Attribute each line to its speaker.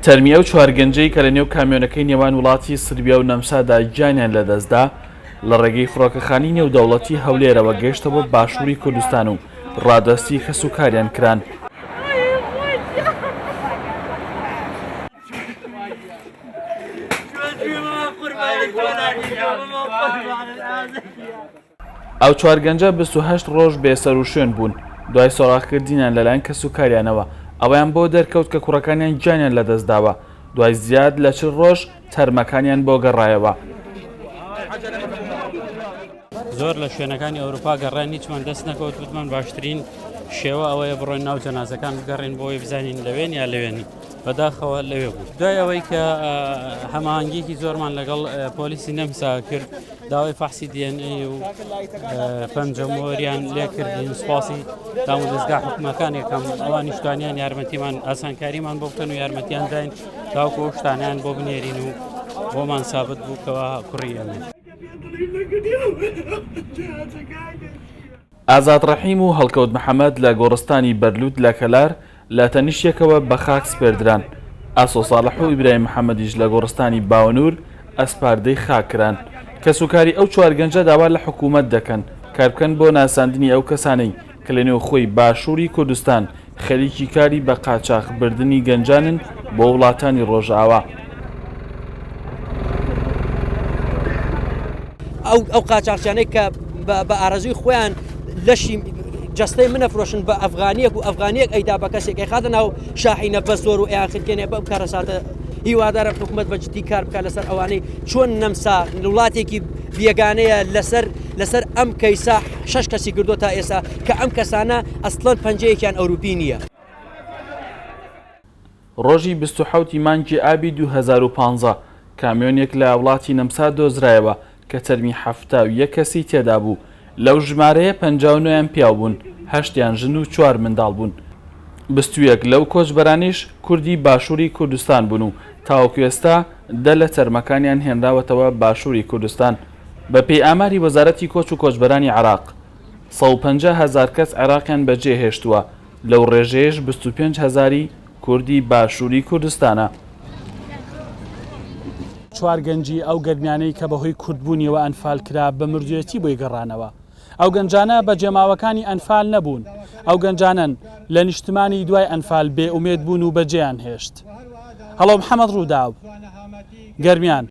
Speaker 1: تەرمی ئەو چوار گەنجەی کە لە نێو کامیۆنەکەی نێوان وڵاتی سربیا و نەمسادا گیانیان لەدەستدا، لە ڕێگەی فڕۆکەخانەی نێودەوڵەتی هەولێرەوە گەیشتەوە باشووری کوردستان و ڕادەستی کەسوکاریان کران. ئەو چوار گەنجە 28 ڕۆژ بێسەروشوێن بوون، دوای سۆراخکردنیان لەلایەن کەسوکاریانەوە، ئەوەیان بۆ دەرکەوت کە کوڕەکانیان گیانیان لەدەستداوە، دوای زیاد لە 40 ڕۆژ تەرمەکانیان بۆ گەڕایەوە.
Speaker 2: زۆر لە شوێنەکانی ئەوروپا گەڕاین هیچمان دەست نەکەوت وتمان باشترین شێوە ئەوەیە بڕۆین ناو جەنازەکان بگەڕین بۆی بزانین لەوێن یا لەوێنی بەداخەوە لەوێ بوو دوای ئەوەی کە هەماهەنگیەکی زۆرمان لەگەڵ پۆلیسی نەمسا کرد داوای فەحسی DNA و پەنجەمۆریان لێکردین سوپاسی دام و دەستگا حکومەکان یەکەم ئەوانیش توانیان یارمەتیمان ئاسانکاریمان بۆ بکەن و یارمەتیان داین تاوکو ئەو شتانیان بۆ بنێرین و بۆمان سابت بوو کەوا کوڕی ئێمە.
Speaker 1: ئازاد ڕەحیم و هەڵکەوت محەمەد لە گۆڕستانی بەرلوت لە کەلار لە تەنیشت یەکەوە بە خاک سپێردران، ئاسۆ ساڵح و ئیبراهیم محەمەدیش لە گۆڕستانی باوەنور ئەسپاردەی خاک کران. کەسوکاری ئەو چوار گەنجە داوا لە حکوومەت دەکەن کاربکەن بۆ ناساندنی ئەو کەسانەی کە لە نێوخۆی باشووری کوردستان خەریکی کاری بە قاچاخ بردنی گەنجانن بۆ وڵاتانی ڕۆژئاوا.
Speaker 3: ئەو ئەو قاچاخچیانەی کە بە ئارەزووی خۆیان لەشی جەستەی منە فرۆشن بە ئەفغانیەک و ئەفغانیەک ئەیدا بە کەسێک ئەیخاتە ناو شاحینە بە زۆر و ئەیان خنکێنێ بەم کارەساتە هیوادارم حکوومەت بە جدی کار بکات لەسەر ئەوانەی چۆن نەمسا وڵاتێکی بێگانەیە لەسەر لەسەر ئەم کەیسە شەش کەسی کردو تا ئێستا کە ئەم کەسانە ئەسڵەن پەنجەیەکیان ئەوروپی نییە.
Speaker 1: ڕۆژی 27 ی مانگی ئابی 2015 کامیۆنێک لە وڵاتی نەمسا دۆزرایەوە کە تەرمی 71 کەسی تێدا بوو، لەو ژمارەیە 59 یان پیاو بوون، هەشتیان ژن و چوار منداڵ بوون. 21 لەو کۆچبەرانەیش کوردی باشووری کوردستان بوون و تاوەکو ئێستا دە لە تەرمەکانیان هێنراوەتەوە باشووری کوردستان. بەپێی ئاماری وەزارەتی کۆچ و کۆچبەرانی عێراق، 150 هەزار کەس عێراقیان بەجێهێشتووە، لەو ڕێژەیەش 25 هەزاری کوردی باشووری کوردستانە. چوار گەنجی ئەو گەرمیانەی کە بەهۆی کوردبوونیەوە ئەنفال کرا بە مردوێتی بۆی گەڕانەوە. ئەو گەنجانە بەجێماوەکانی ئەنفال نەبوون، ئەو گەنجانەن لە نیشتمانی دوای ئەنفال بێ ئومێد بوون و بەجێیان هێشت. هەڵۆ محەمەد ڕووداو، گەرمیان.